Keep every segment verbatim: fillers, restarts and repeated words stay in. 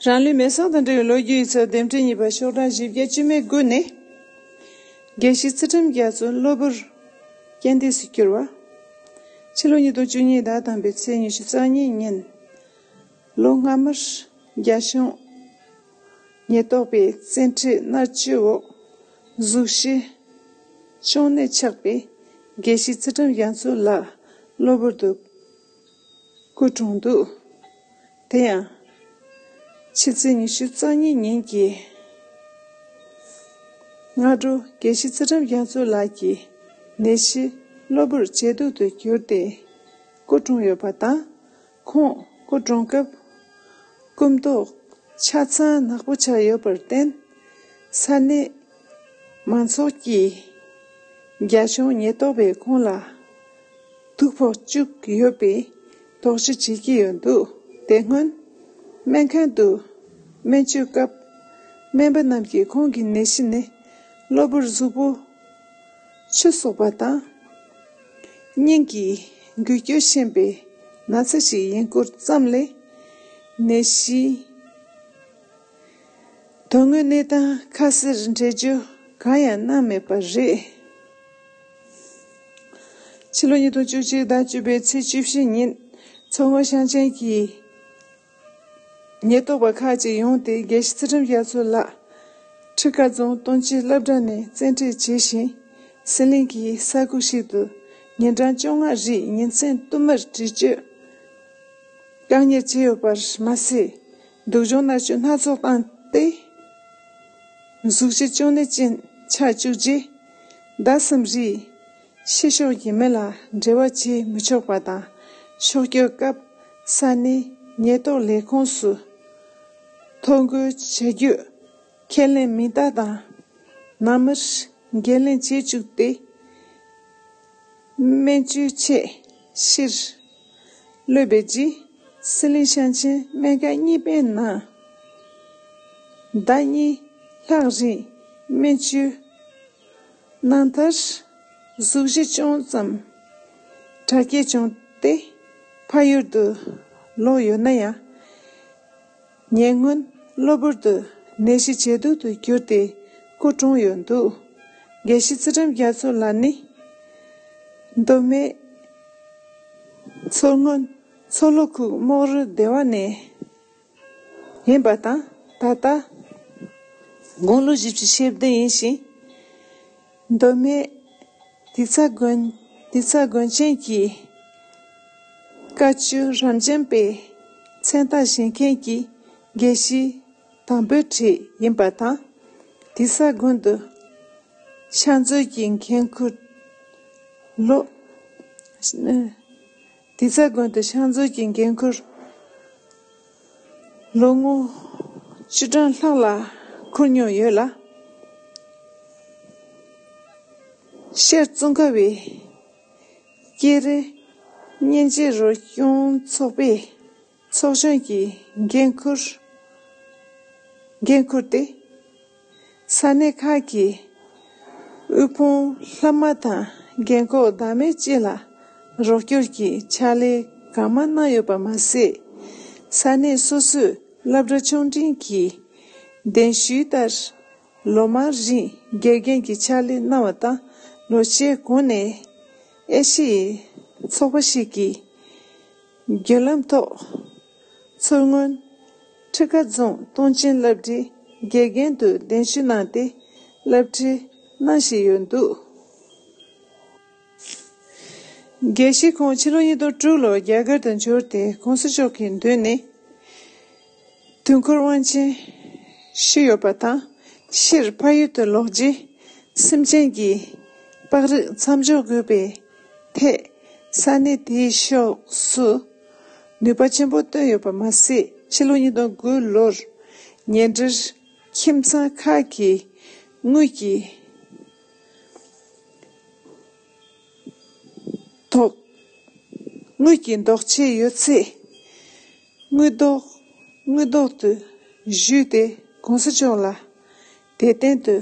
རང་ལུས་མེ་སྲེག་དང་འབྲེལ་བའི་ལོ་རྒྱུས་ཡིག་ཚགས་ལྡེམ་ཕྲན་གཉིས་པ་ཤོག་གྲངས་བཞི་བརྒྱ་བཅུ་མེད་དགུ་ནས། དགེ་བཤེས་ཚུལ་ཁྲིམས་རྒྱ་མཚོ་གློ་བུར་རྐྱེན་འདས་སུ་གྱུར་བ། ཕྱི་ལོ་ཉིས་སྟོང་བཅུ་གཉིས་ཟླ་དང་པོའི་ཚེས་ཉི་ཤུ་རྩ་གཉིས་ཉིན། ལོ་སྔ་མར་རྒྱ་གཞུང་ཉེན་རྟོག་པས་བཙན་ཁྲིད་མནར་གཅོད་འོག་གཟུགས་གཞི་གཅོང་ནད་ཆགས་པའི་དགེ་བཤེས་ཚུལ་ཁྲིམས་རྒྱ་མཚོ་ལགས་གློ་བུར་དུ་སྐུ་གྲོངས་འདུག། དེ་ཡང་ཕྱི་ཚེས་ཉི་ཤུ་རྩ་གཉིས་ཉིན་གྱི་སྔ་དྲོ་དགེ་བཤེས་ཚུལ་ཁྲིམས་རྒྱ་མཚོ་ལགས་ཀྱི་ནད་གཞི་གློ་བུར་ཇེ་སྡུག་ཏུ་གྱུར་ཏེ་སྐུ་གྲོངས་ཡོད་པ་དང་། ཁོང་སྐུ་གྲོངས་སྐབས་སྐུ་མདོག་ཆ་ཚང་ནག་པོ་ཆགས་ཡོད་པར་བརྟེན། ས་གནས་མང་ཚོགས་ཀྱིས་རྒྱ་གཞུང་ཉེན་རྟོག་པས་ཁོང་ལ་དུག་ཕོག་བཅུག་ཡོད་པའི་དོགས་གཞི་བྱེད་ཀྱི་ཡོད་འདུག། དེ་སྔོན་སྨན་ཁང་དུ་སྨན་བཅོས་སྐབས་སྨན་པ་རྣམས་ཀྱིས་ཁོང་གི་ནད་གཞི་ནི་གློ་བུར་གཟུགས་པོ་ཆུ་གསོག་པ་དང་། སྙིང་གི་འགུལ་སྐྱོད་ཞན་པའི་ན་ཚ་ཞིག་ཡིན་སྐོར་ཙམ་ལས། ནད་གཞིའི་དོན་དངོས་གནས་སྟངས་ཁ་གསལ་འགྲེལ་བརྗོད་གང་ཡང་གནང་མེད་པ་རེད། ཕྱི་ལོ་ཉིས་སྟོང་བཅུ་གཅིག་ཟླ་བཅུ་པའི་ཚེས་བཅུ་བཞི་ཉིན། མཚོ་སྔོན་ཤང་ཆེན་གྱི་ཉེན་རྟོག་པ་ཁག་ཅིག་ཡོང་སྟེ། དགེ་བཤེས་ཚུལ་ཁྲིམས་རྒྱ་མཚོ་ལགས་ཁྲི་ཀ་རྫོང་སྟོང་ཆེན་སློབ་གྲྭ་ནས་བཙན་ཁྲིད་བྱས་ཤིང་། ཟི་ལིང་གི་ས་ཁུལ་ཞིག་ཏུ་ཉིན་གྲངས་བཅོ་ལྔ་རིང་ཉིན་མཚན་བསྟུད་མར་འདྲི་གཅོད་བཀག་ཉར་བྱས་ཡོད་པར་མ་ཟད། སྡུག་སྦྱོང་མནར་གཅོད་སྣ་ཚོགས་བཏང་སྟེ། གཟུགས་གཞི་གཅོང་ནད་ཅན་ཆགས་བཅུག་རྗེས། ཟླ་གསུམ་རིང་ཕྱི་ཕྱོགས་ཀྱི་མི་ལ་འབྲེལ་བ་བྱེད་མི་ཆོག་པ་དང་། ཕྱོགས་སྐྱོད་སྐབས་ས་གནས་ཉེན་རྟོག་ལས་ཁུངས་སུ་ཐོ་འགོད་བྱ་རྒྱུ་ཁས་ལེན་མིན་རྟགས་དང་། ནང་མིར་འགན་ལེན་བྱེད་བཅུག་སྟེ། སྨན་བཅོས་ཆེད་ཕྱིར་གློད་པའི་རྗེས། ཟི་ལིང་ཤང་ཆེན་སྨན་ཁང་གཉིས་པའི་ནང་ཟླ་གཉིས་ལྷག་རིང་སྨན་བཅོས་གནང་མཐར། གཟུགས་གཞི་ཅུང་ཙམ་དྲག་སྐྱེད་བྱུང་སྟེ་ཕ་ཡུལ་དུ་ལོག་ཡོད་ན་ཡང་། ཉེ་སྔོན་གློ་བུར་དུ་ནད་གཞི་ཇེ་སྡུག་ཏུ་གྱུར་ཏེ་སྐུ་གྲོངས་ཡོད་འདུག། དགེ་བཤེས་ཚུལ་ཁྲིམས་རྒྱ་མཚོ་ལགས་ནི་མདོ་སྨད་མཚོ་སྔོན་མཚོ་ལྷོ་ཁུལ་རྨོག་རུ་སྡེ་བ་ནས་ཡིན་པ་དང་། ད་ལྟ་དགུང་ལོ་བཞི་བཅུ་ཞེ་བདུན་ཡིན་ཞིང་། མདོ་སྨད་དིག་ཚ་དགོན། དིག་ཚ་དགོན་ཆེན་གྱི་བཀའ་བཅུ་རབ་འབྱམས་པའི་མཚན་རྟགས་བཞེས་མཁན་གྱི་དགེ་བཤེས་དང་པོའི་གྲས་ཡིན་པ་དང་། དིག་ཚ་དགོན་དུ་ཕྱག་མཛོད་ཀྱི་འགན་ཁུར་ལོ། དིག་ཚ་དགོན་དུ་ཕྱག་མཛོད་ཀྱི་འགན་ཁུར་ལོ་ངོ་བཅུ་གྲངས་ལྷག་ལ་འཁུར་མྱོང་ཡོད་ལ། ཤར་ཙོང་ཁ་པའི་ཀེ་རི་སྙིང་རྗེ་རོགས་སྐྱོང་ཚོགས་པའི་ཚོགས་གཞོན་གྱི་འགན་ཁུར། འགན་ཁུར་ཏེ། ས་གནས་ཁག་གི་དབུལ་ཕོངས་སློབ་མ་དང་རྒན་འཁོགས་བདག་མེད་བཅས་ལ་རོགས་སྐྱོར་གྱི་ཕྱག་ལས་གང་མང་གནང་ཡོད་པ་མ་ཟད། ས་གནས་སོ་སོའི་སློབ་གྲྭ་ཆུང་འབྲིང་གི་གདན་ཞུའི་ལྟར། ལོ་མང་རིང་དགེ་རྒན་གྱི་ཕྱག་ལས་གནང་བ་དང་། ལོ་ཤས་གོང་ནས་ཨེ་ཤི་ཡའི་ཚོགས་པ་ཞིག་གི་བརྒྱུད་ལམ་ཐོག་མཚོ་སྔོན་ཁྲི་ཀ་རྫོང་སྟོང་ཆེན་སློབ་གྲྭའི་དགེ་རྒན་དུ་གདན་ཞུ་གནང་སྟེ་སློབ་ཁྲིད་གནང་བཞིན་ཡོད་འདུག། དགེ་བཤེས་ཁོང་ཕྱི་ལོ་ཉིས་སྟོང་དྲུག་ལོར་རྒྱ་གར་དུ་འབྱོར་ཏེ། གོང་ས་མཆོག་གི་མདུན་ནས་དུས་འཁོར་དབང་ཆེན་ཞུས་ཡོད་པ་དང་། ཕྱིར་ཕ་ཡུལ་དུ་ལོག་རྗེས། སེམས་ཅན་གྱི་བག་རིགས་མཚམས་འཇོག་དགོས་པའི་ཐད། ས་གནས་དེའི་ཕྱོགས་སུ་ནུས་པ་ཆེན་པོ་བཏོན་ཡོད་པ་མ་ཟད། ཕྱི་ལོ་ཉིས་སྟོང་དགུ་ལོར་ཉེ་འབྲེལ་ཁྱིམ་ཚང་ཁག་གིས་དངུལ་གྱི་དོགས། དངུལ་གྱི་དོགས་ཆེ་ཡོད་ཚེ། དངུལ་རྡོག་དངུལ་རྡོག་ཏུ་བཞུས་ཏེ། གོང་ས་མཆོག་ལ་དད་རྟེན་དུ་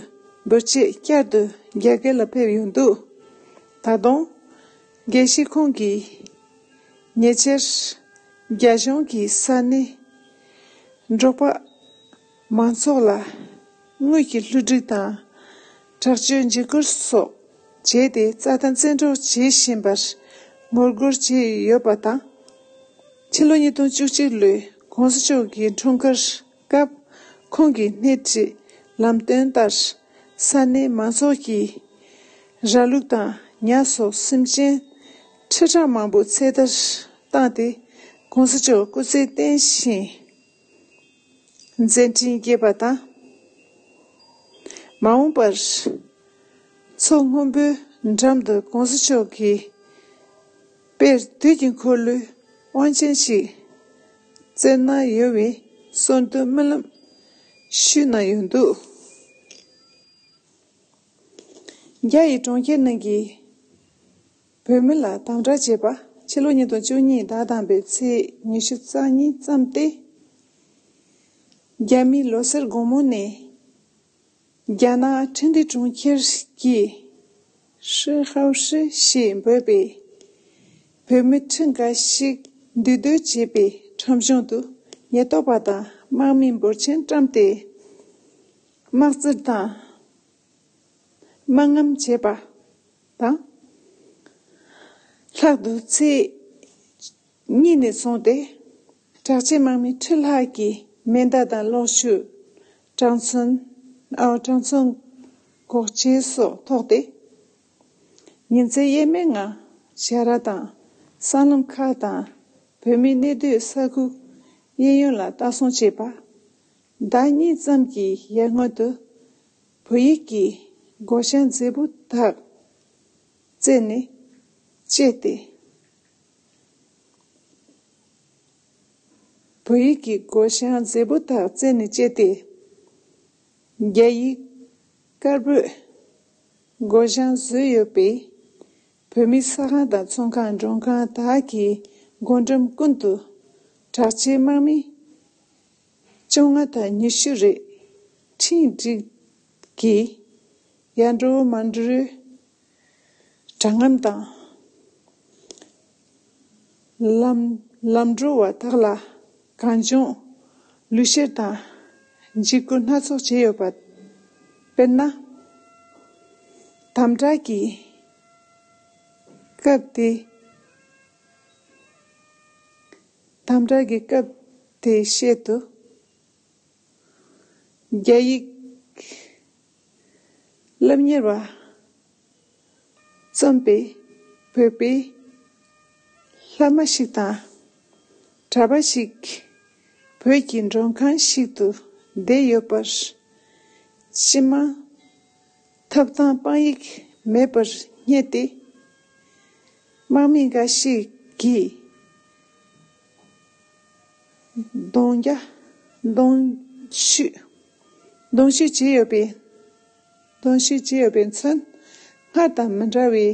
འབུལ་ཆེད་བསྐྱར་དུ་རྒྱ་གར་ལ་ཕེབས་ཡོང་འདུག། ད་དུང་དགེ་བཤེས་ཁོང་གིས་ཉེ་ཆར་རྒྱ་གཞུང་གིས་ས་གནས་ འབྲོག་པ་མང་ཚོགས་ལ་དངུལ་གྱི་བསླུ་བྲིད་དང་དྲག་སྤྱོད་འཇིགས་སྐུལ་སོགས་བྱས་ཏེ་རྩྭ་ཐང་བཙན་འཕྲོག་བྱེད་བཞིན་པར་ངོ་རྒོལ་བྱས་ཡོད་པ་དང་། ཕྱི་ལོ་ཉིས་སྟོང་བཅུ་གཅིག་ལོའི་གོང་ས་མཆོག་གི་འཁྲུངས་སྐར་སྐབས་ཁོང་གི་སྣེ་ཁྲིད་ལམ་སྟོན་ལྟར། ས་གནས་མང་ཚོགས་ཀྱིས་ར་ལུག་དང་ཉ་སོགས་སེམས་ཅན་ཁྲི་ཕྲག་མང་པོ་ཚེ་ཐར་བཏང་སྟེ། གོང་ས་མཆོག་སྐུ་ཚེ་བརྟན་ཞིང་མཛད་འཕྲིན་རྒྱས་པ་དང་། མ་འོངས་པར་མཚོ་སྔོན་པོའི་འགྲམ་དུ་གོང་ས་མཆོག་གི་དཔེར་དུས་ཀྱི་འཁོར་ལོའི་དབང་ཆེན་ཞིག་བསྩལ་གནང་ཡོད་པའི་གསོལ་འདེབས་སྨོན་ལམ་ཞུས་གནང་ཡོད་འདུག། རྒྱ་ཡི་གྲོང་ཁྱེར་ནང་གི་བོད་མི་ལ་དམ་དྲག་བྱས་པ། ཕྱི་ལོ་ཉིས་སྟོང་བཅུ་གཉིས་ཟླ་དང་པོའི་ཚེས་ཉི་ཤུ་རྩ་གཉིས་ཙམ་སྟེ། རྒྱ་མིའི་ལོ་སར་དགོང་མོ་ནས་རྒྱ་ནག་ཁྲིན་ཏི་གྲོང་ཁྱེར་གྱི་ཧྲི་ཧའོ་ཧྲི་ཞེས་འབོད་པའི་བོད་མི་ཁྲི་འགའ་ཞིག་འདུས་སྡོད་བྱེད་པའི་ཁྲོམ་གཞུང་དུ་ཉེན་རྟོག་པ་དང་དམག་མིས་འབོར་ཆེན་བཀྲམ་སྟེ། དམག་རྩལ་དང་དམག་རྔམ་བྱས་པ་དང་། ལྷག་ཏུ་ཚེས་གཉིས་ནས་བཟུང་སྟེ་དྲག་ཆས་དམག་མི་ཁྲི་ལྷག་གིས་མེ་མདའ་དང་གློག་ཤུགས། གྲངས་ཚང་། ཨ། གྲངས་ཚང་འགོག་ཆས་སོགས་ཐོགས་ཏེ། ཉིན་མཚན་དབྱེར་མེད་ངང་ཞྭ་ར་དང་སྲང་ལམ་ཁག་དང་བོད་མིའི་གནས་སྡོད་ས་ཁུལ་གཡས་གཡོན་ལ་ལྟ་སྲུང་བྱས་པ། ཟླ་གཉིས་ཙམ་གྱི་ཡར་སྔོན་དུ་བོད་ཡིག་གི་བགོ་བཤའ་མཛེས་པོ་དག་བཙལ་ནས་སྤྱད་དེ། བོད་ཡིག་གི་བགོ་བཤའ་མཛེས་པོ་དག་བཙལ་ནས་སྤྱད་དེ། རྒྱ་ཡིག་དཀར་པོས་བགོ་བཤའ་བཟོས་ཡོད་པའི་བོད་མིའི་ས་ཁང་དང་ཚོང་ཁང་མགྲོན་ཁང་དག་གི་སྒོ་འགྲམ་ཀུན་ཏུ་དྲག་ཆས་དམག་མི་བཅོ་ལྔ་དང་ཉི་ཤུ་རེ་ཁྲིད་བསྒྲིགས་ཀྱིས་ཡར་འགྲོ་མར་འགྲོའི་གྲང་ངར་དང་། ལམ་ལམ་འགྲོ་བ་དག་ལ་གངས་ལྗོངས་ལུས་བཤེར་དང་འཇིགས་སྐུལ་སྣ་ཚོགས་བྱས་ཡོད་པ། དཔེར་ན། དམ་དྲག་གི་སྐབས་དེ། དམ་དྲག་གི་སྐབས་དེའི་ཤུལ་དུ། རྒྱ་ཡིག་སློབ་གཉེར་བ་རྩོམ་པའི་བོད་པའི་བླ་མ་ཞིག་དང་གྲྭ་པ་ཞིག་བོད་ཀྱི་མགྲོན་ཁང་ཞིག་ཏུ་བསྡད་ཡོད་པར། ཕྱི་མ་ཐོབ་ཐང་དཔང་ཡིག་མེད་པར་བསྙད་དེ། དམག་མི་འགའ་ཞིག་གིས་གདུང་རྒྱ། གདུང་བཤུས། གདུང་བཤུས་བྱས་ཡོད་པའི། གདུང་བཤུས་བྱས་ཡོད་པའི་ཚུན། སྔར་དང་མི་འདྲ་བའི་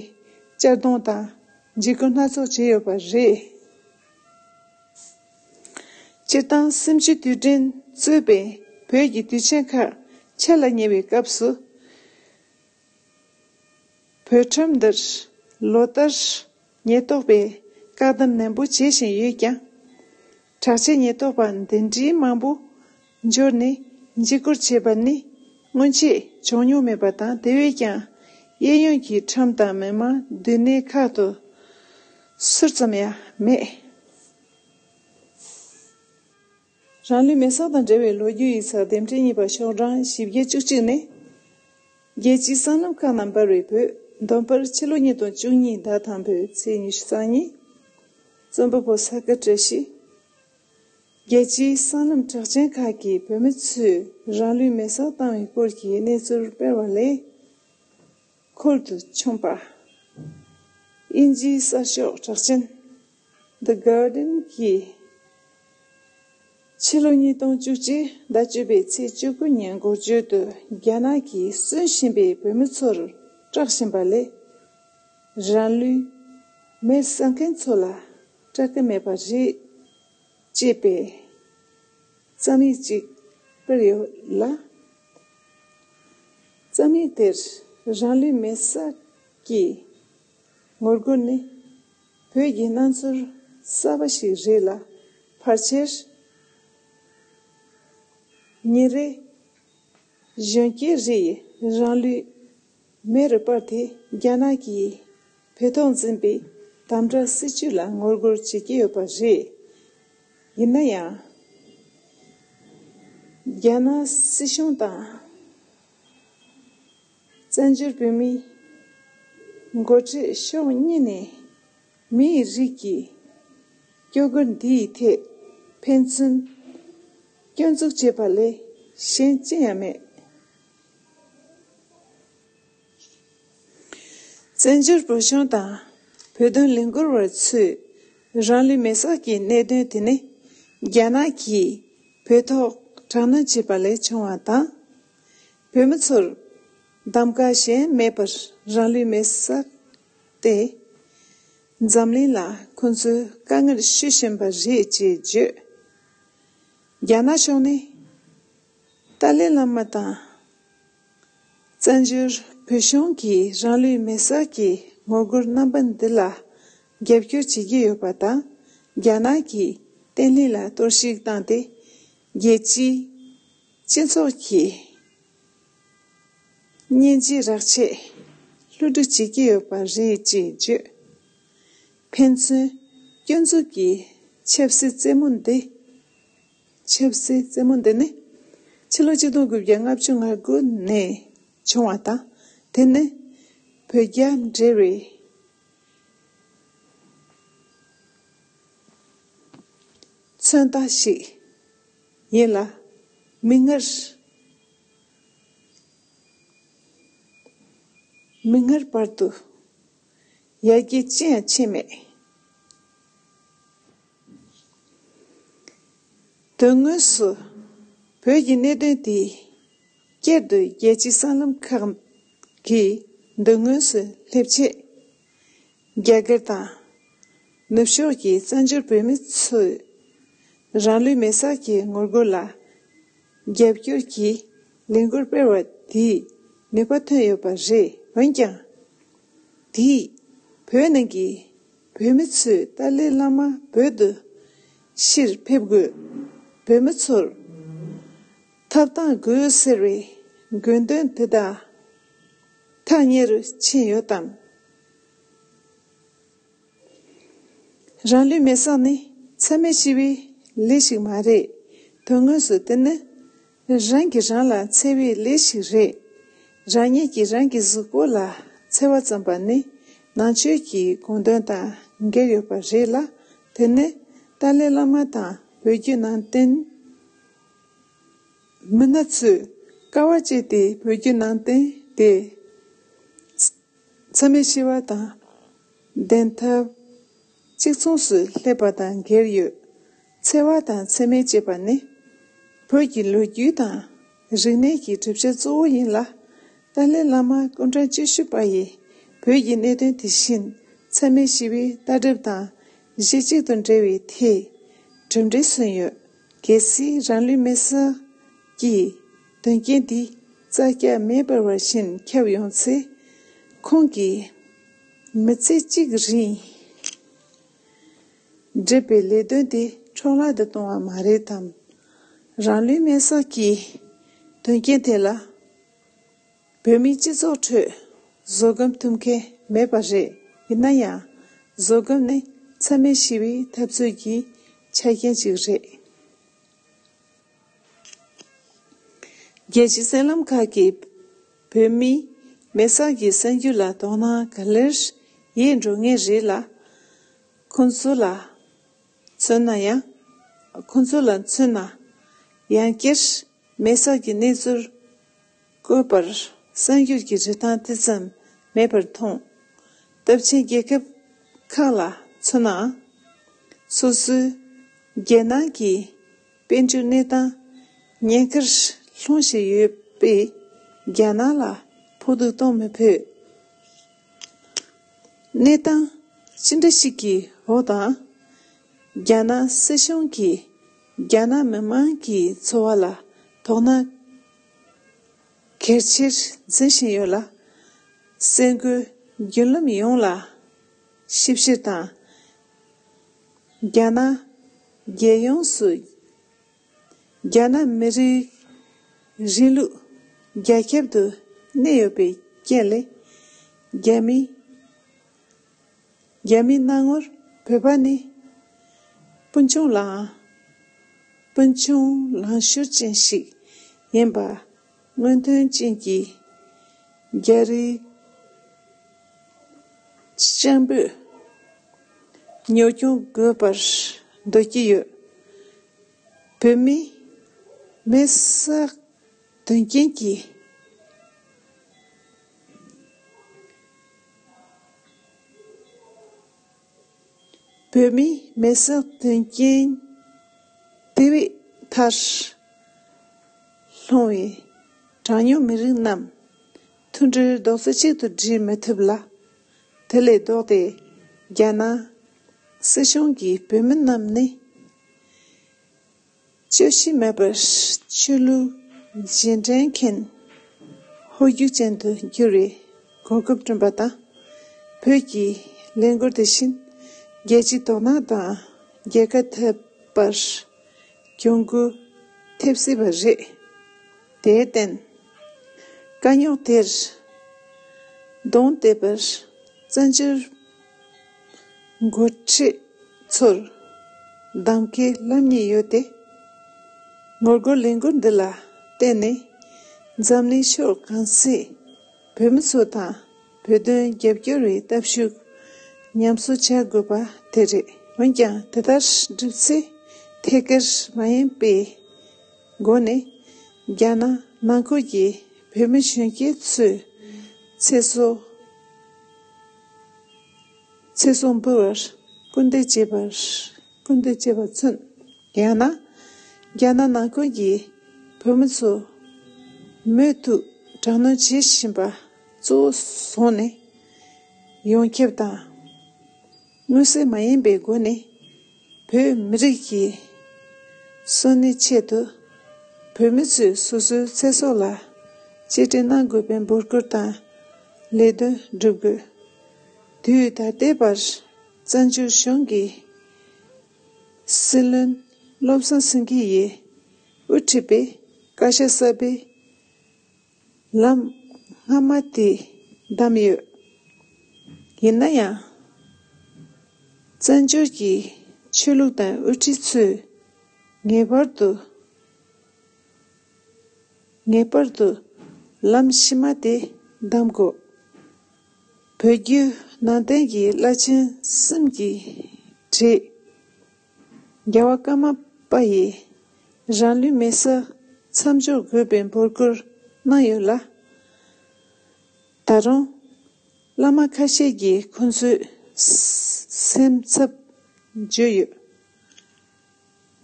གཅར་རྡུང་དང་འཇིགས་སྐུལ་སྣ་ཚོགས་བྱས་ཡོད་པ་རེད། སྤྱིར་བཏང་སེམས་ཤུགས་དུས་དྲན་གཙོས་པའི་བོད་ཀྱི་དུས་ཆེན་ཁག་ཆེད་ལ་ཉེ་བའི་སྐབས་སུ། བོད་ཁྲོམ་འདིར་ལོ་ལྟར་ཉེན་རྟོག་པས་བཀག་སྡོམ་ནན་པོ་བྱེད་བཞིན་ཡོད་ཀྱང་། དྲག་ཆས་ཉེན་རྟོག་པ་འདི་འདྲའི་མང་པོ་འབྱོར་ནས་འཇིགས་སྐུལ་བྱས་པ་ནི་སྔོན་ཆད་བྱུང་མྱོང་མེད་པ་དང་། དེ་བས་ཀྱང་གཡས་གཡོན་གྱི་ཁྲོམ་དང་མི་མང་སྡོད་གནས་ཁག་ཏུ་ཟུར་ཙམ་ཡང་མེད། རང་ལུས་མེ་སྲེག་དང་འབྲེལ་བའི་ལོ་རྒྱུས་ཡིག་ཚགས་དེབ་ཕྲེང་གཉིས་པ་ཤོག་གྲངས་བཞི་བརྒྱ་བཅུ་གཅིག་ནས། རྒྱལ་སྤྱིའི་སྲང་ལམ་ཁག་ན་འབར་བའི་བོད། འདོན་པར་ཕྱི་ལོ་ཉིས་སྟོང་བཅུ་གཉིས་ཟླ་དང་པོའི་ཚེས་ཉི་ཤུ་རྩ་གཉིས། རྩོམ་པ་པོ་ས་དགའ་བཀྲ་ཤིས། རྒྱལ་སྤྱིའི་སྲང་ལམ་གྲགས་ཅན་ཁག་གི་བོད་མི་ཚོས་རང་ལུས་མེ་སྲེག་བཏང་བའི་སྐོར་གྱི་གནས་ཚུལ་སྤེལ་བ་ལས། འཁོར་དུ་མཆོངས་པ། དབྱིན་ཇིའི་གསར་ཤོག་གྲགས་ཅན་The Guardian གྱིས། ཕྱི་ལོ་ཉིས་སྟོང་བཅུ་གཅིག་ཟླ་བཅུ་པའི་ཚེས་བཅུ་དགུ་ཉིན་འགོ་བརྗོད་དུ། རྒྱ་ནག་གིས་གསོན་བཞིན་པའི་བོད་མི་ཚོར་སྐྲག་བཞིན་པ་ལས། རང་ལུས་མེར་བསྲེག་མཁན་ཚོ་ལ་སྐྲག་གི་མེད་པ་རེད། ཅེས་པའི་རྩོམ་ཡིག་ཅིག་སྤེལ་ཡོད་ལ། རྩོམ་ཡིག་དེར་རང་ལུས་མེ་སྲེག་གི་ངོ་རྒོལ་ནི་བོད་ཀྱི་སྣང་ཚུལ་གསར་པ་ཞིག་རེད་ལ། ཕལ་ཆེར་ ཉིན་རེ་གཞོན་སྐྱེས་རེ་ཡིས་རང་ལུས་མེ་རུ་སྤར་ཏེ་རྒྱ་ནག་གིས་བོད་ཐོག་འཛིན་པའི་དམ་དྲག་སྲིད་བྱུས་ལ་ངོ་རྒོལ་བྱེད་ཀྱི་ཡོད་པ་རེད། ཡིན་ན་ཡང་། རྒྱ་ནག་སྲིད་གཞུང་དང་། བཙན་བྱོལ་བོད་མིའི་འགོ་ཁྲིད་ཕྱོགས་གཉིས་ནས་མིའི་རིགས་ཀྱི་སྐྱོ་གར་འདིའི་ཐད་ཕན་ཚུན་སྐྱོན་འཛུགས་བྱས་པ་ལས་གཞན་ཅི་ཡང་མེད། བཙན་བྱོལ་བོད་གཞུང་དང་བོད་དོན་ལས་འགུལ་བ་ཚོས་རང་ལུས་མེ་སྲེག་གི་གནད་དོན་དེ་ནི་རྒྱ་ནག་གིས་བོད་ཐོག་དྲག་གནོན་བྱས་པ་ལས་བྱུང་བ་དང་། བོད་མི་ཚོར་གདམ་ག་གཞན་མེད་པར་རང་ལུས་མེ་བསྲེགས་ཏེ། འཛམ་གླིང་ལ་ཁོང་ཚོས་དཀའ་ངལ་ཞུ་བཞིན་པ་རེད་ཅེས་བརྗོད། རྒྱ་ནག་ཕྱོགས་ནས་ཏཱ་ལའི་བླ་མ་དང་། བཙན་བྱོལ་བོད་གཞུང་གིས་རང་ལུས་མེ་བསྲེགས་ཀྱི་ངོ་རྒོལ་རྣམ་པ་འདི་ལ་རྒྱབ་སྐྱོར་བྱེད་ཀྱི་ཡོད་པ་དང་། རྒྱ་ནག་གིས་བརྟན་ལྷིང་ལ་གཏོར་བཤིག་བཏང་སྟེ། རྒྱལ་སྤྱིའི་སྤྱི་ཚོགས་ཀྱི་སྙིང་རྗེ་རག་ཆེད་བསླུ་བྲིད་བྱེད་ཀྱི་ཡོད་པ་རེད་ཅེས་བརྗོད། ཕན་ཚུན་སྐྱོན་འཛུགས་ཀྱི་ཆབ་སྲིད་རྩེད་མོ་འདི། ཆབ་སྲིད་རྩེད་མོ་འདི་ནི་ཕྱི་ལོ་ཆིག་སྟོང་དགུ་བརྒྱ་ལྔ་བཅུ་ང་དགུ་ནས་བྱུང་བ་དང་། དེ་ནི་བོད་རྒྱ་འབྲེལ་བའི་མཚོན་རྟགས་ཤིག་ཡིན་ལ། མིག་སྔར། མིག་སྔར་བར་དུ་ཡར་རྒྱས་ཅི་ཡང་ཕྱིན་མེད། དོན་དངོས་སུ་བོད་ཀྱི་གནད་དོན་དེ་སྐྱར་དུ་རྒྱལ་སྤྱིའི་གསར་ལམ་ཁག་གི་མདུན་ངོས་སུ་སླེབས་ཆེད། རྒྱ་གར་དང་ནུབ་ཕྱོགས་ཀྱི་བཙན་བྱོལ་བོད་མི་ཚོས་རང་ལུས་མེ་བསྲེགས་ཀྱི་ངོ་རྒོལ་ལ་རྒྱབ་སྐྱོར་གྱིས་ལས་འགུལ་སྤེལ་བ་དེས་ནུས་པ་ཐོན་ཡོད་པ་རེད། འོན་ཀྱང་། དེས་བོད་ནང་གི་བོད་མི་ཚོས་ཏཱ་ལའི་བླ་མ་བོད་དུ་ཕྱིར་ཕེབས་དགོས། བོད་མི་ཚོར་ཐོབ་ཐང་དགོས་ཟེར་བའི་དགོས་འདུན་དེ་དག་ཐག་ཉེ་རུ་ཕྱིན་ཡོད་དམ། རང་ལུས་མེ་བསྲེགས་ནི་འཚེ་མེད་ཞི་བའི་ལས་ཤིག་མ་རེད། དོན་དངོས་སུ་དེ་ནི་རང་གིས་རང་ལ་འཚེ་བའི་ལས་ཤིག་རེད། རང་ཉིད་ཀྱིས་རང་གི་གཟུགས་པོ་ལ་འཚེ་བ་བརྩམས་པ་ནི་ནང་ཆོས་ཀྱི་དགོངས་དོན་དང་འགལ་ཡོད་པ་རེད་ལ། དེ་ནི་ཏཱ་ལའི་བླ་མ་དང་བོད་བརྒྱུད་ནང་བསྟན་མི་སྣ་ཚོས་དཀའ་བ་སྤྱད་དེ་བོད་བརྒྱུད་ནང་བསྟན་དེ་འཚེ་མེད་ཞི་བ་དང་བདེན་མཐའ་གཅིག་མཚུངས་སུ་སླེབས་པ་དང་འགལ་ཡོད། འཚེ་བ་དང་འཚེ་མེད་ཅེས་པ་ནི་བོད་ཀྱི་ལོ་རྒྱུས་དང་རིག་གནས་ཀྱི་གྲུབ་ཆ་གཙོ་བོ་ཡིན་ལ། ཏཱ་ལའི་བླ་མ་སྐུ་ཕྲེང་བཅུ་བཞི་པ་ཡིས་བོད་ཀྱི་གནད་དོན་དེ་བཞིན་འཚེ་མེད་ཞི་བའི་ལྟ་གྲུབ་དང་གཞི་གཅིག་ཏུ་འབྲེལ་བའི་ཐད་གྲུབ་འབྲས་སོན་ཡོད། གལ་སྲིད་རང་ལུས་མེ་བསྲེགས་ཀྱི་དོན་རྐྱེན་འདི་རྩྭ་སྐྱ་མེ་འབར་བ་བཞིན་ཁྱབ་ཡོང་ཚེ། ཁོང་གིས་མི་ཚེ་གཅིག་རིང་བསྒྲུབས་པའི་ལས་དོན་དེ་འཕྲོ་བརླག་ཏུ་གཏོང་བ་མ་རེད་དམ། རང་ལུས་མེ་བསྲེགས་ཀྱི་དོན་རྐྱེན་དེ་ལ་བོད་མིའི་སྤྱི་ཚོགས་ཁྲོད་བཟོད་སྒོམ་ཐུབ་མཁན་མེད་པ་རེད། ཡིན་ན་ཡང་། བཟོད་སྒོམ་ནི་འཚེ་མེད་ཞི་བའི་འཐབ་རྩོད་ཀྱི་ཆ་རྐྱེན་ཅིག་རེད། རྒྱལ་སྤྱིའི་གསར་ལམ་ཁག་གིས་བོད་མིའི་མེ་བསྲེགས་ཀྱི་གསར་འགྱུར་ལ་དོ་སྣང་ག་ལེར་ཡེད་འགྲོ་ངེས་རེད་ལ། ཁོང་ཚོ་ལ་མཚོན་ན་ཡང་། ཁོང་ཚོ་ལ་མཚོན་ན། ཡང་བསྐྱར་མེ་བསྲེགས་ཀྱི་གནས་ཚུལ་བཀོད་པར་གསར་འགྱུར་གྱི་རིན་ཐང་དེ་ཙམ་མེད་པར་མཐོང་། སྟོབས་ཆེན་རྒྱལ་ཁབ་ཁག་ལ་མཚོན་ནའང་། སོ་སོའི་རྒྱལ་ནང་གི་དཔལ་འབྱོར་གནས་སྟངས་ཉེན་ཁར་ལྷུང་བཞིན་ཡོད་པས། རྒྱ་ནག་ལ་ཕོག་ཐུག་གཏོང་མི་ཕོད། གནས་སྟངས་ཅི་འདྲ་ཞིག་གི་འོག་དང་། རྒྱ་ནག་སྲིད་གཞུང་གིས་རྒྱ་ནག་མི་མང་གི་འཚོ་བ་ལ་དོ་སྣང་གལ་ཆེར་འཛིན་བཞིན་ཡོད་ལ། གསར་འགོད་བརྒྱུད་ལམ་ཡོངས་ལ་ཞིབ་བཤེར་དང་། རྒྱ་ནག་རྒྱལ་ཡོངས་སུ་རྒྱ་ནག་མི་རིགས་ རིང་ལུགས་རྒྱ་ཁྱབ་ཏུ་གནས་ཡོད་པའི་རྐྱེན་ལས། རྒྱ་མི་རྒྱ་མིའི་སྣང་ངོར་བོད་པ་ནི་སྤུན་ཆུང་ལའང་སྤུན་ཆུང་ལང་ཤོར་ཅན་ཞིག་ཡིན་པ་མངོན་སྟོན་ཅན་གྱི་རྒྱ་རིགས་སྤྱང་པོས་གཉོར་སྐྱོང་དགོས་པར་འདོད་ཀྱི་ཡོད། བོད་མི་མེར་བསྲེགས་དོན་རྐྱེན་གྱིས། བོད་མིའི་མེར་བསྲེགས་དོན་རྐྱེན་དེ་བས་མཐར་ལྷུང་བའི་གྲངས་ཉུང་མི་རིགས་རྣམས་མཐུན་སྒྲིལ་རྡོག་རྩ་གཅིག་ཏུ་སྒྲིལ་མི་ཐུབ་ལ། དེ་ལས་ལྡོག་སྟེ་རྒྱ་ནག་སྲིད་གཞུང་གིས་བོད་མི་རྣམས་ནི་བཅོས་གཞི་མེད་པར་ཆོས་ལུགས་རྗེས་དྲན་མཁན་ཧོལ་རྒྱུག་ཅན་དུ་འགྱུར་བའི་གོ་སྐབས་བསྐྲུན་པ་དང་། བོད་ཀྱི་ལས་འགུལ་དེ་བཞིན་རྒྱལ་སྤྱིའི་དོ་སྣང་དང་རྒྱལ་ཁ་ཐེབས་པར་གྱོང་གུད་ཐེབས་སྲིད་པ་རེད། དེར་བརྟེན། དཀའ་རྙོག་དེར་གདོང་གཏད་པར་བཙན་བྱོལ་འགོ་ཁྲིད་ཚོར་གདམ་ཁའི་ལམ་གཉིས་ཡོད་དེ། ངོ་རྒོལ་ལས་འགུལ་འདི་ལ་བརྟེན་ནས་འཛམ་གླིང་ཕྱོགས་གང་སའི་བོད་མི་ཚོ་དང་བོད་དོན་རྒྱབ་སྐྱོར་བའི་སྟོབས་ཤུགས་ཉམས་གསོ་བྱ་དགོས་པ་དེ་རེད། འོན་ཀྱང་དེ་ལྟར་སྒྲུབ་ཚེ་ཐད་ཀར་མ་ཡིན་པའི་སྒོ་ནས་རྒྱ་ནག་ནང་ཁུལ་གྱི་བོད་མི་གཞོན་སྐྱེས་ཚོའི་ཚེ་སྲོག་ཚེ་སྲོག་འབུལ་བར་སྐུལ་འདེད་བྱེད་པར་སྐུལ་འདེད་བྱེད་པ་མཚོན། ཡང་ན། རྒྱ་ནག་ནང་ཁུལ་གྱི་བོད་མི་ཚོ་མུ་མཐུད་དྲག་གནོན་བྱེད་བཞིན་པ་གཙོ་བོ་བཟུང་ནས། ཡོངས་ཁྱབ་དང་མངོན་གསལ་མ་ཡིན་པའི་སྒོ་ནས། བོད་མི་རིགས་ཀྱི་སོན་ནི་ཆེད་དུ་བོད་མི་ཚོས་སོ་སོའི་ཚེ་སྲོག་ལ་གཅེས་སྤྲས་གནང་དགོས་པའི་འབོད་སྐུལ་དང་ལས་དོན་སྒྲུབ་དགོས། དུས་ད་ལྟའི་བར་བཙན་བྱོལ་གཞུང་གི་སྲིད་བློན་བློ་བཟང་སེང་གེ་ཡིས་དབུ་ཁྲིད་པའི་བཀའ་ཤག་གསར་པའི་ལམ་སྔ་མ་དེ་བདམས་ཡོད། ཡིན་ན་ཡང་། བཙན་བྱོལ་གྱི་ཆོས་ལུགས་དང་དབུ་ཁྲིད་ཚོས་ངེས་པར་དུ་ངེས་པར་དུ་ལམ་ཕྱི་མ་དེ་བདམས་དགོས། བོད་བརྒྱུད་ནང་བསྟན་གྱི་བླ་ཆེན་གསུམ་གྱི་གྲས། རྒྱལ་བ་ཀརྨ་པ་ཡིས་རང་ལུས་མེར་སྲེག་མཚམས་འཇོག་དགོས་པའི་འབོད་སྐུལ་གནང་ཡོད་ལ། ད་རུང་བླ་མ་ཁ་ཤས་ཀྱིས་ཁོང་ཚོའི་སེམས་འཚབ་བརྗོད་ཡོད།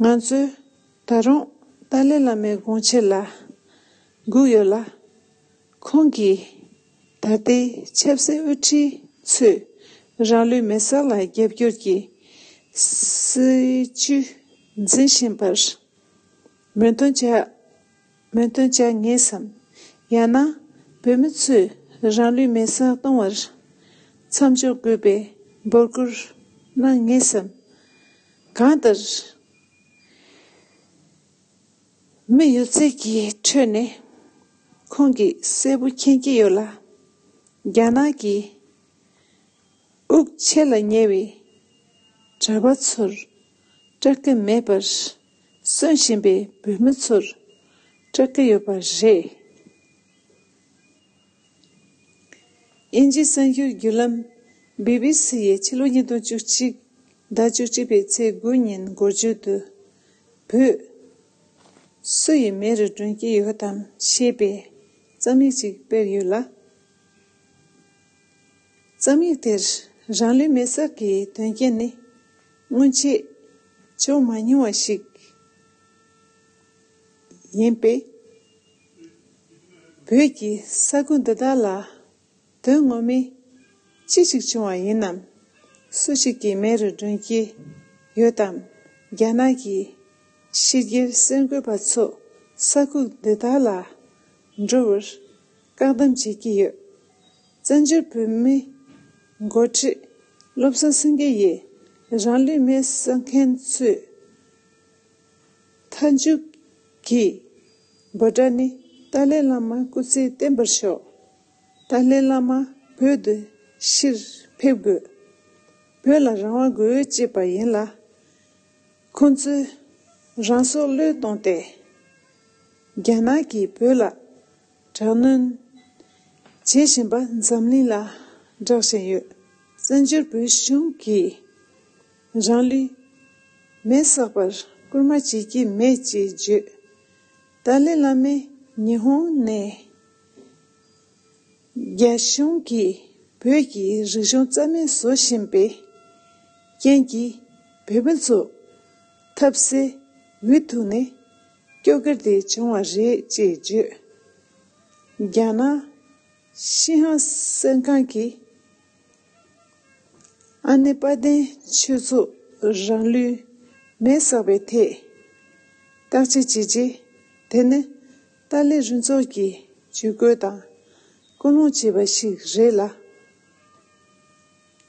ང་ཚོས་ད་རུང་ཏཱ་ལའི་བླ་མའི་དགོངས་གཞི་ལ་སྒུག་ཡོད་ལ། ཁོང་གིས་ད་ལྟའི་ཆབ་སྲིད་དབུ་ཁྲིད་ཚོས་རང་ལུས་མེར་སྲེག་ལ་རྒྱབ་སྐྱོར་གྱི་སྲིད་བྱུས་འཛིན་བཞིན་པར་མོས་མཐུན་བྱ། མོས་མཐུན་བྱ་ངེས་སམ། ཡང་ན་བོད་མི་ཚོས་རང་ལུས་མེར་སྲེག་གཏོང་བར་མཚམས་འཇོག་དགོས་པའི་འབོད་སྐུལ་གནང་ངེས་སམ། གང་ལྟར། མི་ཡོད་ཚད་ཀྱི་ཁྲོད་ནས་ཁོང་གིས་གསལ་པོ་མཁྱེན་གྱི་ཡོད་ལ། རྒྱ་ནག་གིས་དབུགས་ཆད་ལ་ཉེ་བའི་གྲྭ་པ་ཚོར་སྐྲག་གི་མེད་པར། གསོན་བཞིན་པའི་བོད་མི་ཚོར་སྐྲག་གི་ཡོད་པ་རེད། དབྱིན་ཇིའི་གསར་འགྱུར་བརྒྱུད་ལམ་བི་བི་སི་ཡིས་ཕྱི་ལོ་ཉིས་སྟོང་བཅུ་གཅིག་ཟླ་བཅུ་གཅིག་པའི་ཚེས་དགུ་ཉིན་འགོ་བརྗོད་དུ། བོད་སུ་ཡི་མེ་རུ་སྒྲོན་གྱི་ཡོད་དམ་ཞེས་པའི་རྩོམ་ཡིག་ཅིག་སྤེལ་ཡོད་ལ། རྩོམ་ཡིག་དེར་རང་ལུས་མེར་སྲེག་གི་དོན་རྐྱེན་ནི་སྔོན་ཆད་བྱུང་མ་མྱོང་བ་ཞིག་ཡིན་པས། བོད་ཀྱི་ས་ཁུལ་འདི་དག་ལ་དོན་ངོ་མས་ཅི་ཞིག་བྱུང་བ་ཡིན་ནམ། སུ་ཞིག་གིས་མེ་རུ་སྒྲོན་གྱི་ཡོད་དམ། རྒྱ་ནག་གི་ཕྱི་རྒྱལ་གསར་འགོད་པ་ཚོ་ས་ཁུལ་འདི་དག་ལ་འགྲོ་བར་བཀག་སྡོམ་བྱེད་ཀྱི་ཡོད། བཙན་བྱོལ་བོད་མིའི་འགོ་ཁྲིད་བློ་བཟང་སེང་གེ་ཡིས་རང་ལུས་མེར་བསྲེགས་མཁན་ཚོའི་མཐའ་མཇུག་གི་འབོད་སྒྲ་ནི། ཏཱ་ལའི་བླ་མ་སྐུ་ཚེ་བརྟན་པར་ཤོག་ཏཱ་ལའི་བླ་མ་བོད་དུ་ཕྱིར་ཕེབས་དགོས། བོད་ལ་རང་དབང་དགོས་ཅེས་པ་ཡིན་ལ། ཁོང་ཚོས་རང་སྲོག་བློས་བཏང་སྟེ། རྒྱ་ནག་གིས་བོད་ལ་དྲག་གནོན་བྱེད་བཞིན་པ་འཛམ་གླིང་ལ་བསྒྲགས་བཞིན་ཡོད། བཙན་བྱོལ་བོད་གཞུང་གིས་རང་ལུས་མེར་བསྲེགས་པར་སྐུལ་མ་བྱེད་ཀྱི་མེད་ཅེས་བརྗོད། ཏཱ་ལའི་བླ་མས་ཉི་ཧོང་ནས་རྒྱ་གཞུང་གིས་བོད་ཀྱི་རིག་གཞུང་རྩ་མེད་བཟོ་བཞིན་པའི་རྐྱེན་གྱིས་བོད་མི་ཚོ་ཐབས་ཟད་འུ་ཐུག་ནས་སྐྱོ་གར་དེ་བྱུང་བ་རེད་ཅེས་བརྗོད། རྒྱ་ནག་ཤིན་ཧྭ་གསན་ཁང་གིས་ཨ་ནེ་དཔལ་ལྡན་ཆོས་ཚོགས་རང་ལུས་མེར་བསྲེགས་པའི་ཐད་བརྟག་དཔྱད་བྱས་རྗེས། དེ་ནི་ཏཱ་ལའི་རུ་ཚོགས་ཀྱིས་ཇུས་འགོད་དང་སྐུལ་སློང་བྱས་པ་ཞིག་རེད་ལ།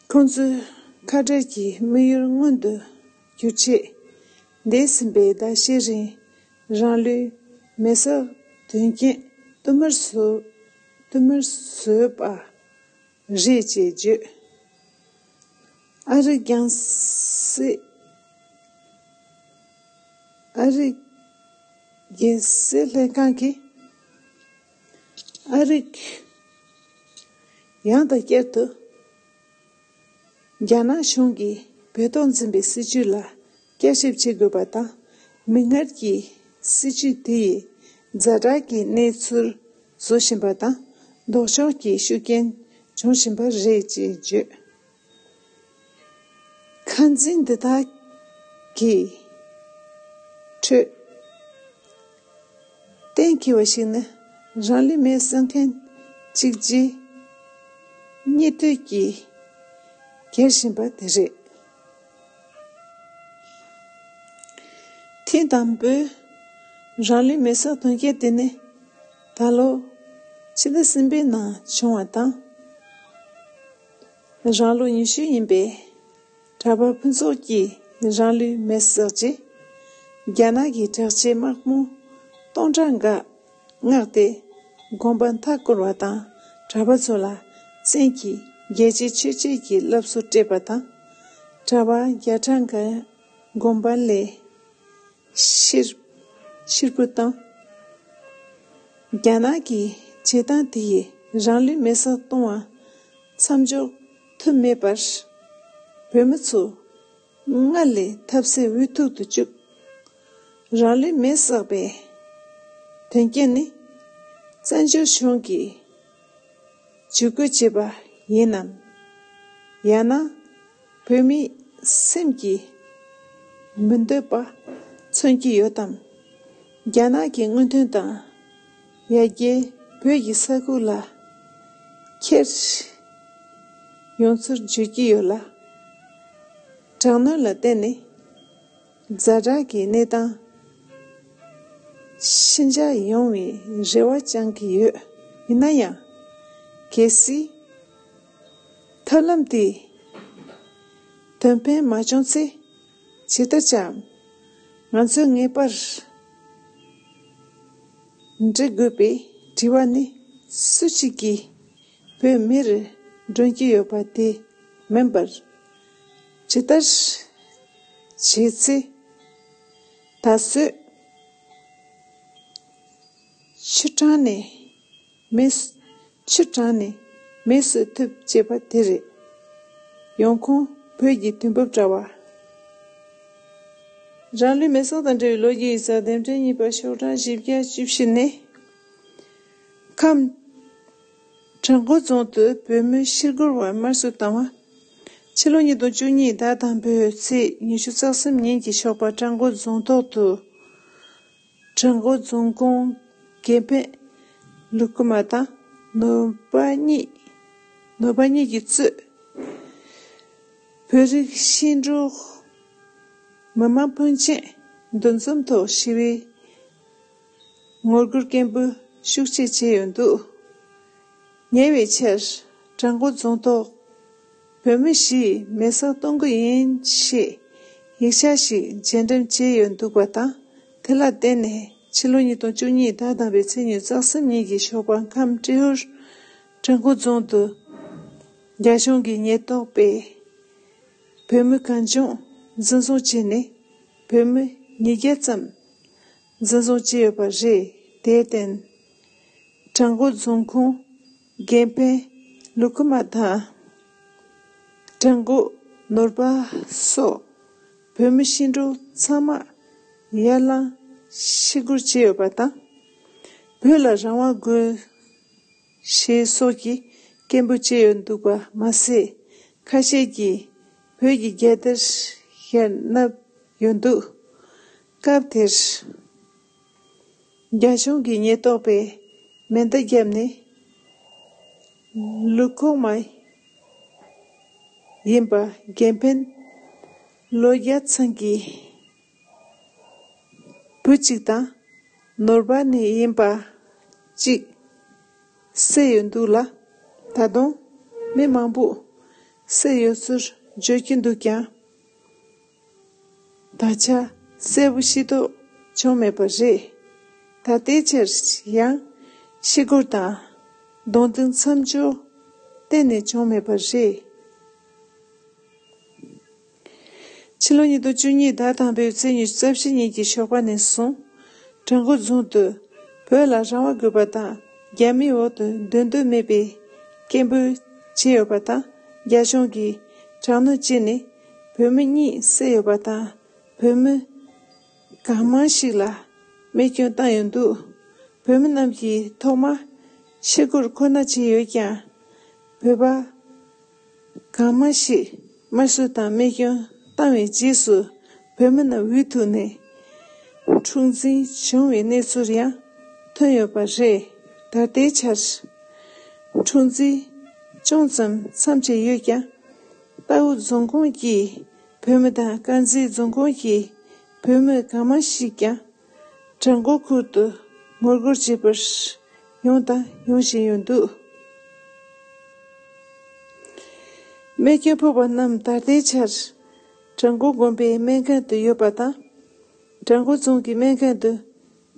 ཁོང་ཚོའི་ཁ་བྲལ་གྱི་དམིགས་ཡུལ་མངོན་དུ་གྱུར་ཆེད། འདས་ཟིན་པའི་ཟླ་ཤས་རིང་རང་ལུས་མེར་བསྲེགས་དོན་རྐྱེན་བསྟུད་མར་བཟོས་བསྟུད་མར་བཟོས་པ་རེད་ཅེས་བརྗོད། ཨ་རིའི་རྒྱལ་སྲིད། ཨ་རིའི་རྒྱལ་སྲིད་ལྷན་ཁང་གིས་ཨ་རིས་ཡང་དང་བསྐྱར་དུ་རྒྱ་ནག་གཞུང་གིས་བོད་ཐོག་འཛིན་པའི་སྲིད་བྱུས་ལ་བསྐྱར་ཞིབ་བྱེད་དགོས་པ་དང་། མིག་སྔར་གྱི་སྲིད་བྱུས་དེ་ཡིས་ཛ་དྲག་གི་གནས་ཚུལ་བཟོ་བཞིན་པ་དང་། ལྡོག་ཕྱོགས་ཀྱི་ཤུགས་རྐྱེན་འབྱུང་བཞིན་པ་རེད་ཅེས་བརྗོད། ཁ་འཛིན་འདི་དག་གི་ཁྲོད་གཏན་འཁེལ་བ་ཞིག་ནི། རང་ལུས་མེར་བསྲེགས་མཁན་གཅིག་རྗེས་གཉིས་མཐུད་ཀྱིས་སྒེར་བཞིན་པ་དེ་རེད། ཐེངས་དང་པོའི་རང་ལུས་མེར་བསྲེགས་དོན་རྐྱེན་དེ་ནི་ད་ལོ་ཕྱི་ཟླ་གསུམ་པའི་ནང་བྱུང་བ་དང་། རང་ལོ་ཉི་ཤུ་ཡིན་པའི་གྲྭ་པ་ཕུན་ཚོགས་ཀྱིས་རང་ལུས་མེར་བསྲེགས་རྗེས། རྒྱ་ནག་གི་དྲག་ཆས་དམག་མི་སྟོང་ཕྲག་འགའ་མངགས་ཏེ་དགོན་པ་མཐའ་བསྐོར་བ་དང་། གྲྭ་པ་ཚོ་ལ་བཙན་གྱིས་རྒྱལ་གཅེས་ཆོས་གཅེས་ཀྱི་བསླབ་གསོ་སྤྲད་པ་དང་། གྲྭ་པ་བརྒྱ་ཕྲག་འགའ་དགོན་པ་ལས་ཕྱིར་ཕྱིར་འབུད་བཏང་། རྒྱ་ནག་གི་བྱེད་སྟངས་དེ་ཡིས་རང་ལུས་མེར་སྲེག་གཏོང་བ་མཚམས་འཇོག་ཐུབ་མེད་པར། བོད་མི་ཚོ་སྔར་ལས་ཐབས་ཟད་འུ་ཐུག་ཏུ་བཅུག་རང་ལུས་མེར་སྲེག་པའི་དོན་རྐྱེན་ནི། བཙན་བྱོལ་གཞུང་གིས་ཇུས་འགོད་བྱས་པ་ཡིན་ནམ། ཡང་ན། བོད་མིའི་སེམས་ཀྱི་མི་འདོད་པ་མཚོན་གྱི་ཡོད་དམ། རྒྱ་ནག་གི་སྔོན་ཐོན་དང་། ཡར་རྒྱས་བོད་ཀྱི་ས་ཁུལ་ལ་ཁྱེར་ཡོང་ཚུལ་བརྗོད་ཀྱི་ཡོད་ལ། དྲག་གནོན་ལ་བརྟེན་ནས་ཛ་དྲག་གི་གནས་སྟངས་ཞི་འཇགས་ཡོང་བའི་རེ་བ་བཅང་གི་ཡོད། ཡིན་ན་ཡང་། གལ་སྲིད་ཐབས་ལམ་དེས་དོན་ཕན་མ་བྱུང་ཚེ། ཇི་ལྟར་བྱ། ང་ཚོས་ངེས་པར་འདྲི་དགོས་པའི་དྲི་བ་ནི། སུ་གཅིག་གིས་བོད་མེར་སྒྲོན་གྱི་ཡོད་པ་དེ་མིན་པར། ཇི་ལྟར་བྱས་ཚེ་ད་གཟོད་ཆུ་དྲངས་ནས་མེ་ཆུ་དྲངས་ནས་མེ་གསོད་ཐུབ་ཅེས་པ་དེ་རེད། ཡོང་ཁུངས་བོད་ཀྱི་དུས་བབ་དྲ་བ། རང་ལུས་མེ་སྲེག་དང་འབྲེལ་བའི་ལོ་རྒྱུས་ཡིག་ཚགས་འདེམས་ཐོན་གཉིས་པ་ཤོག་གྲངས་བཞི་བརྒྱ་བཅུ་བཞི་ནས། ཁམས། བྲག་འགོ་རྫོང་དུ་བོད་མི་ཤི་རྒོལ་བ་དམར་གསོད་བཏང་བ། ཕྱི་ལོ་ཉིས་སྟོང་བཅུ་གཉིས་ཟླ་དང་པོའི་ཚེས་ཉི་ཤུ་རྩ་གསུམ་ཉིན་གྱི་ཞོགས་པ་བྲག་འགོ་རྫོང་ཐོག་ཏུ། བྲག་འགོ་རྫོང་ཁོངས་དགེ་འཕེལ་ལུ་ཀུ་མ་དང་ནོར་བ་གཉིས། ནོར་བ་གཉིས་ཀྱིས་གཙོས་བོད་རིགས་ཤིང་འབྲོག་མི་མང་ཕོན་ཆེན་འདུ་འཛོམས་ཐོག་ཞི་བའི་ངོ་རྒོལ་སྐད་འབོད་ཤུགས་ཆེ་བྱས་ཡོད་འདུག་ཉེ་བའི་ཆར་བྲག་འགོ་རྫོང་ཐོག་བོད་མི་བཞིས་མེ་སྲེག་གཏོང་གི་ཡིན་ཞེས་ཡིག་ཆ་ཞིག་རྗེས་འགྲེམས་བྱས་ཡོད་འདུག་པ་དང་། དེ་ལ་བརྟེན་ནས་ ཕྱི་ལོ་ཉིས་སྟོང་བཅུ་གཉིས་ཟླ་དང་པོའི་ཚེས་ཉི་ཤུ་རྩ་གསུམ་ཉིན་གྱི་ཞོགས་པ་ཁམས་ཏྲེ་ཧོར་བྲག་འགོ་རྫོང་དུ་རྒྱ་གཞུང་གི་ཉེན་རྟོག་པས་བོད་མི་གང་བྱུང་འཛིན་བཟུང་བྱས་ནས་བོད་མི་ཉིས་བརྒྱ་ཙམ་འཛིན་བཟུང་བྱས་ཡོད་པ་རེད། དེར་བརྟེན་བྲག་འགོ་རྫོང་ཁོངས་དགེ་འཕེལ་ལུ་ཁུ་མ་དང་། བྲག་འགོ་ནོར་བ་སོགས་བོད་མི་ཤི་འགྲོ་ཚང་མ་ཡར་ལངས་ཤི་སྒོར་བྱས་ཡོད་པ་དང་། བོད་ལ་རང་དབང་དགོས་ཞེས་སོགས་ཀྱི་སྐད་འབོད་བྱས་ཡོད་འདུག་པ་མ་ཟད། ཁ་ཤས་ཀྱིས་བོད་ཀྱི་རྒྱལ་དར་ཡར་བསྣམས་ཡོད་འདུག་སྐབས་དེར། རྒྱ་གཞུང་གི་ཉེན་རྟོག་པས་མེ་མདའ་བརྒྱབ་ནས་ལུ་ཁོག་མ་ཡིན་པ་དགེ་འཕེལ་ལོ་བརྒྱ་ཚང་གི་བུ་གཅིག་དང་ནོར་བ་ནས་ཡིན་པ་གཅིག་བསད་ཡོད་འདུག་ལ། ད་དུང་མི་མང་པོ་བསད་ཡོད་ཚུལ་བརྗོད་ཀྱི་འདུག་ཀྱང་། ད་ཆ་གསལ་པོ་ཤེས་རྟོགས་བྱུང་མེད་པ་རེད། ད་ལྟའི་ཆར་ཡང་ཤི་སྒོར་དང་གདོང་མདུན་མཚམས་སྦྱོར་གཏན་ནས་བྱུང་མེད་པ་རེད། ཕྱི་ལོ་ཉིས་སྟོང་བཅུ་གཉིས་ཟླ་དང་པོའི་ཚེས་ཉི་ཤུ་རྩ་བཞི་ཉིན་གྱི་ཞོགས་པ་ནས་བཟུང་བྲག་འགོ་རྫོང་དུ་བོད་ལ་རང་དབང་དགོས་པ་དང་རྒྱ་མིའི་འོག་ཏུ་སྡོད་འདོད་མེད་པའི་སྐད་འབོད་བྱས་ཡོད་པ་དང་། རྒྱ་གཞུང་གིས་དྲག་གནོན་བྱས་ནས་བོད་མི་གཉིས་བསད་ཡོད་པ་དང་། བོད་མི་གང་མང་ཞིག་ལ་རྨས་སྐྱོན་བཏང་ཡོད་འདུག་བོད་མི་རྣམས་ཀྱིས་ཐོག་མར་ཤི་སྒོར་ཁོ་ན་བྱས་ཡོད་ཀྱང་། བོད་པ་གང་མང་ཞིག་དམར་གསོད་དང་རྨས་སྐྱོན་བཏང་བའི་རྗེས་སུ་བོད་མི་རྣམས་འུ་ཐུག་ནས་འཁྲུག་འཛིང་བྱུང་བའི་གནས་ཚུལ་ཡང་ཐོན་ཡོད་པ་རེད། ད་ལྟའི་ཆར་འཁྲུག་འཛིང་ཅུང་ཙམ་མཚམས་ཆད་ཡོད་ཀྱང་། རྟའུ་རྫོང་ཁོངས་ཀྱི་བོད་མི་དང་དཀར་མཛེས་རྫོང་ཁོངས་ཀྱི་བོད་མི་གང་མང་ཞིག་ཀྱང་བྲག་འགོ་ཁུལ་དུ་ངོ་རྒོལ་བྱེད་པར་ཡོང་དང་ཡོང་བཞིན་ཡོད་འདུག་རྨས་སྐྱོན་ཕོག་པ་རྣམས་ད་ལྟའི་ཆར་བྲག་འགོ་དགོན་པའི་སྨན་ཁང་དུ་ཡོད་པ་དང་། བྲག་འགོ་རྫོང་གི་སྨན་ཁང་དུ་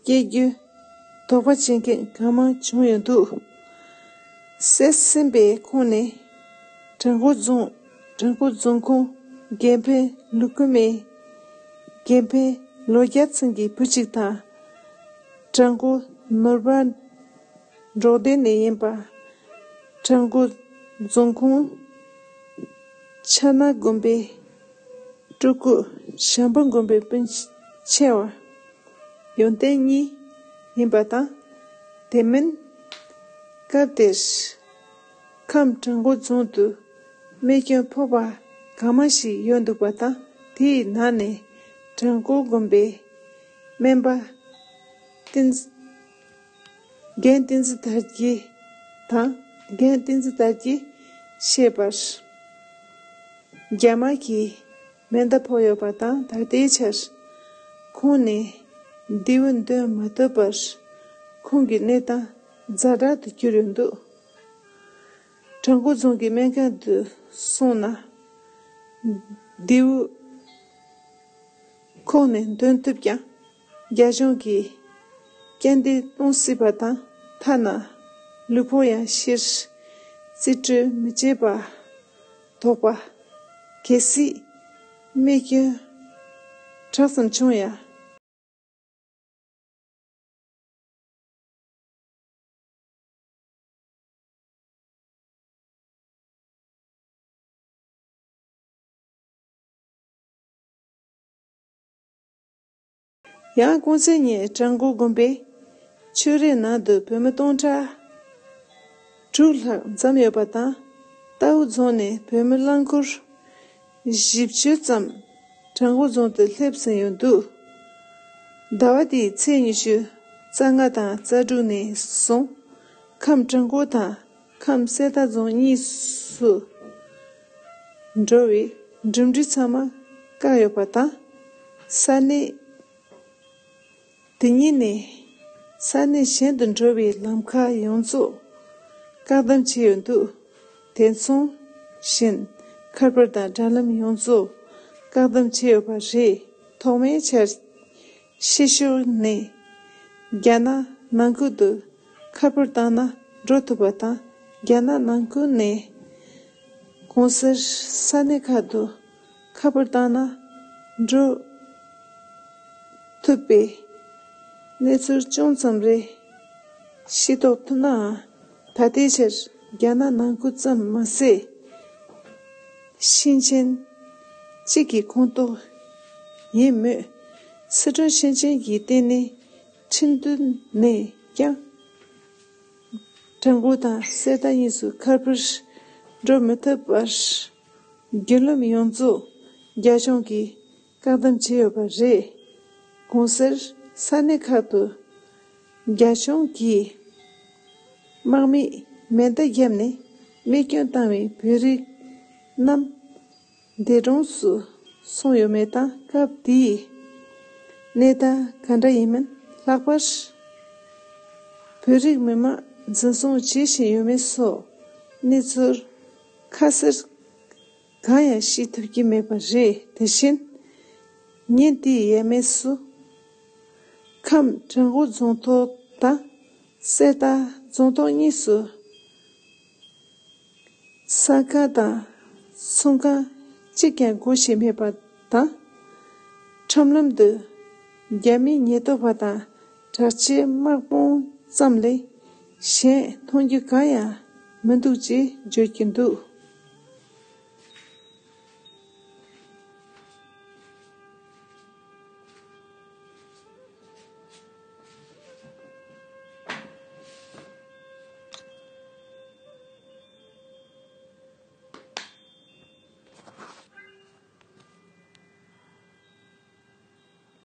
སྐྱེལ་རྒྱུའི་དོགས་པ་བྱེད་མཁན་གང་མང་བྱུང་ཡོད་འདུག་བསད་ཟིན་པའི་ཁོངས་ནས་བྲག་འགོ་རྫོང་བྲག་འགོ་རྫོང་ཁོངས་དགེ་འཕེལ་ལུ་ཀུ་མེ། དགེ་འཕེལ་ལོ་བརྒྱ་ཚང་གི་བུ་གཅིག་དང་། བྲག་འགོ་ནོར་བ་འབྲོག་སྡེ་ནས་ཡིན་པ། བྲག་འགོ་རྫོང་ཁོངས་ཕྱག་ན་དགོན་པའི་སྤྲུལ་སྐུ་བྱམས་པ་མགོན་པོའི་སྤུན་ཆེ་བ་ཡོན་ཏན་གཉིས་ཡིན་པ་དང་། དེ་མིན་སྐབས་དེར་ཁམས་བྲག་འགོ་རྫོང་དུ་རྨས་སྐྱོན་ཕོག་པ་གང་མང་ཞིག་ཡོད་འདུག་པ་དང་། དེའི་ནང་ནས་བྲག་འགོ་དགོན་པའི་སྨན་པ་བསྟན་རྒན་བསྟན་འཛིན་དར་རྒྱས་དང་། རྒན་བསྟན་འཛིན་དར་རྒྱས་བཤད་པར། རྒྱ་དམག་གིས་མེ་མདའ་ཕོག་ཡོད་པ་དང་། ད་ལྟའི་ཆར་ཁོང་ནི་མདེའུ་འདོན་མ་ཐུབ་པར་ཁོང་གི་གནས་སྟངས་ཛ་དྲག་ཏུ་གྱུར་ཡོད་འདུག་བྲག་འགོ་རྫོང་གི་སྨན་ཁང་དུ་སོང་ན་མདེའུ་ཁོང་ནས་འདོན་ཐུབ་ཀྱང་། རྒྱ་གཞུང་གིས་རྐྱེན་འདས་གཏོང་སྲིད་པ་དང་། ཐ་ན་ལུས་ཕུང་ཡང་ཕྱིར་རྩིས་སྤྲོད་མི་བྱེད་པ་དོགས་པ། གལ་སྲིད་རྨས་སྐྱོན་དྲག་ཙམ་བྱུང་ཡང་། ཡང་གོང་ཚེས་ཉིན་བྲག་འགོ་དགོན་པའི་ཆོས་རའི་ནང་དུ་བོད་མི་སྟོང་ཕྲག་དྲུག་ལྷག་འཛོམས་ཡོད་པ་དང་། རྟའུ་རྫོང་ནས་བོད་མི་རླངས་འཁོར་བཞི་བཅུ་ཙམ་བྲག་འགོ་རྫོང་དུ་སླེབས་ཟིན་ཡོད་འདུག་ཟླ་བ་འདིའི་ཚེས་ཉི་ཤུ་རྩ་ལྔ་དང་རྩ་དྲུག་ནས་བཟུང་ཁམས་བྲག་འགོ་དང་ཁམས་གསེར་རྟ་རྫོང་གཉིས་སུ་འགྲོ་བའི་འགྲིམ་འགྲུལ་ཚང་མ་བཀག་ཡོད་པ་དང་། ས་གནས་དེ་གཉིས་ནས་ས་གནས་གཞན་དུ་འགྲོ་བའི་ལམ་ཁ་ཡོངས་རྫོགས་བཀག་སྡོམ་བྱས་ཡོད་འདུག་དེ་མཚུངས་བཞིན་ཁ་པར་དང་སྒྲིག་ལམ་ཡོངས་རྫོགས་བཀག་སྡོམ་བྱས་ཡོད་པ་རེད། ཐོག་མའི་ཆར་ཕྱི་ཕྱོགས་ནས་ རྒྱ་ནག་ནང་ཁུལ་དུ་ཁ་སྤྲོད་བཏང་ན་འགྲོ་ཐུབ་པ་དང་། རྒྱ་ནག་ནང་ཁུལ་ནས་གོང་གསལ་ས་གནས་ཁག་ཏུ་ཁ་སྤྲོད་བཏང་ན་འགྲོ་ཐུབ་པའི་གནས་ཚུལ་ཅུང་ཙམ་རེ་ཤེས་རྟོགས་ཐུབ་ནའང་། ད་ལྟའི་ཆར་རྒྱ་ནག་ནང་ཁུལ་ཙམ་མ་ཟད། ཞིང་ཆེན་གཅིག་གི་ཁོངས་གཏོགས་ཡིན་མོད། སི་ཁྲོན་ཞིང་ཆེན་གྱི་ལྟེ་གནས་ཁྲིན་ཏུའུ་ནས་ཀྱང་། བྲག་འགོ་དང་གསེར་རྟ་གཉིས་སུ་ཁ་སྤྲོད་འགྲོ་མི་ཐུབ་པར། བརྒྱུད་ལམ་ཡོངས་རྫོགས་རྒྱ་གཞུང་གིས་བཀག་སྡོམ་བྱས་ཡོད་པ་རེད། གོང་གསལ་ས་གནས་ཁག་ཏུ་རྒྱ་གཞུང་གིས་དམག་མིས་མེ་མདའ་བརྒྱབ་ནས་རྨས་སྐྱོན་བཏང་བའི་བོད་རིགས་རྣམས་འདས་གྲོངས་སུ་སོང་ཡོད་མེད་དང་། སྐབས་དེའི་གནས་སྟངས་ག་འདྲ་ཡིན་མིན། ལྷག་པར་བོད་རིགས་མི་མང་འཛིན་བཟུང་བྱེད་བཞིན་ཡོད་མེད་སོགས་གནས་ཚུལ་ཁ་གསལ་གང་ཡང་ཤེས་ཐུབ་ཀྱི་མེད་པ་རེད། དེ་བཞིན་ཉིན་དེའི་ཡས་མས་སུ་ཁམས་བྲག་འགོ་རྫོང་ཐོག་དང་གསེར་རྟ་རྫོང་ཐོག་གཉིས་སུ་ཟ་ཁང་དང་ཚོང་ཁང་གཅིག་ཀྱང་སྒོ་ཕྱེ་མེད་པ་དང་། ཁྲོམ་ལམ་དུ་རྒྱ་མིའི་ཉེན་རྟོག་པ་དང་དྲག་ཆས་དམག་དཔུང་ཙམ་ལས་གཞན་མཐོང་རྒྱུ་གང་ཡང་མི་འདུག་ཅེས་བརྗོད་ཀྱི་འདུག།